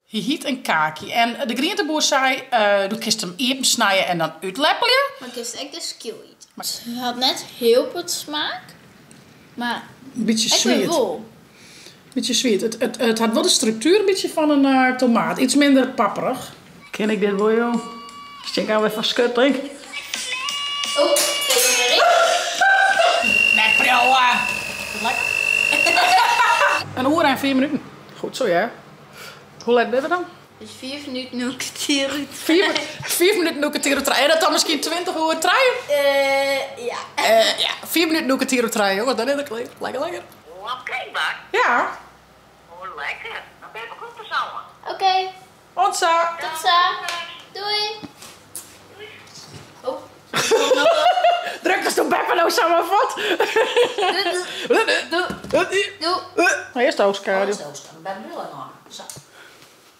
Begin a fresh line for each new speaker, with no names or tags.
Hy hiet in kaki en de grienteboer sei, do kinst him iepen snije en dan útleppelje.
Mar kinst ek de skyl ite. It hat net hiel bot smaak, mar
In bytsje
ek wer
swiet.
wol.
Bytsje swiet. It hat wol de struktuer in bytsje fan in tomaat. Iets minder papperich. Kin ik dit wol, joh? Stean ik alwer foar skut, tink.
Oh, even erin.
Net priuwe! Lekker. In oere en fiif minuten. Goed zo, ja. Hoe let binne we dan?
Dus fiif minuten oer kertier oer
Fiif minuten oer kertier oer trije. En dat dan miskien 20 oer trije?
Ja.
Ja, fiif minuten oer kertier oer trije, jonges, dan is it klear. Lekker, lekker.
Oké,
Ja.
Oh, lekker. Dan ben ik ook te zo.
Oké.
Oant sa.
Tot sa. Doei. Oh.
Drukkest do beppe no samar fuort?
Doei.
Earst ôfskuorje.